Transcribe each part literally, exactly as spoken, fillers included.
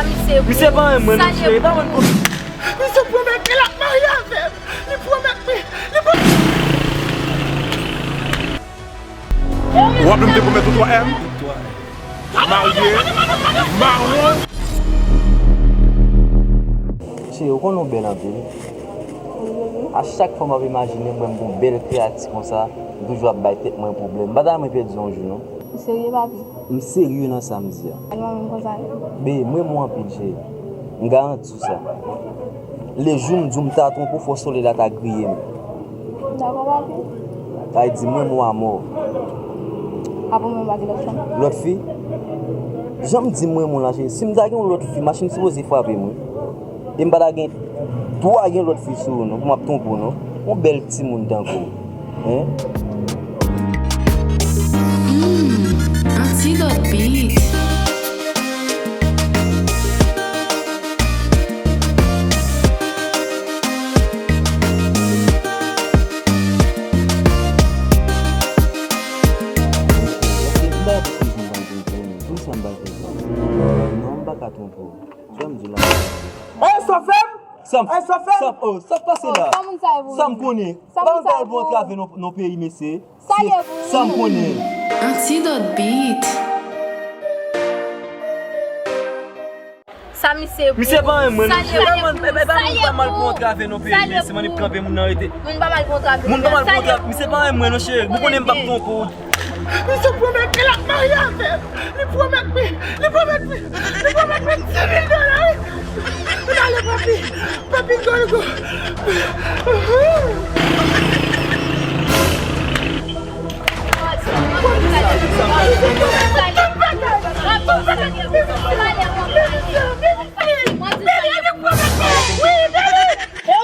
Misye pa renmen mwen non, cheri, pa konn pou. Misye pwomèt li ap marye avè m. Li pwomèt li, li pwomèt. Ou wè m te pwomèt ou twa M? Marye, mawon. Cheri, ou konnen w bèl anpil. A chak fwa m ap imajine m wè m gon bèl kreyati konsa, m toujou ap bay tèt mwen pwoblèm. M pa ta renmen pèdi yon jou non. Ou serye, papi? M serye nan sa m di a. Al mwen menm konsa. Bebe, m renmen w anpil, cheri. M garanti w sa. Le jou m di w m ta twonpe w, fò solèy la ta griye m. Dakò, papi. Sa vle di m renmen w amò. Apre mwen pa gen lòt fanm. Lòt fi? Jan m di m renmen w la, cheri. Si m ta gen yon lòt fi, machin sipoze frape m, wi. E m pa ta gen dwa gen lòt fi sou ou non, pou m ap twonpe w non. Yon bèl timoun tankou w. Hein? Mm, Antidot Beat. Pou sa m pa fè sa? Non, m pa ka twonpe w. Sa m di la. Hey, sa fè m? Sa m, Hey, sa fè m? Sa m, oh, sa k pase la? Sa moun sa ye pou Sa m konnen. Sa moun sa ye pou antrave nan, nan peyi, mesye. Sa ye pou Sa m konnen. Antidot Beat. Sa misye pou Misye pa renmen mwen non, cheri. Sa ye pou Sa ye pou Moun pa mal pou antrave nan peyi, mesye. Moun pa mal pou antrave. Moun pa mal pou antrave. Misye pa renmen mwen non, cheri. Ou konnen m p ap twonpe w. Misye pwomèt li ap marye avè m. Li pwomèt mwen, li pwomèt mwen, li pwomèt mwen dis mil dola, wi. Ann ale, papi, papi Golgo.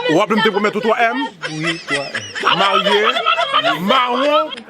Ou raple m te pwomèt ou twa M? Wi, twa M. Marye, mawon.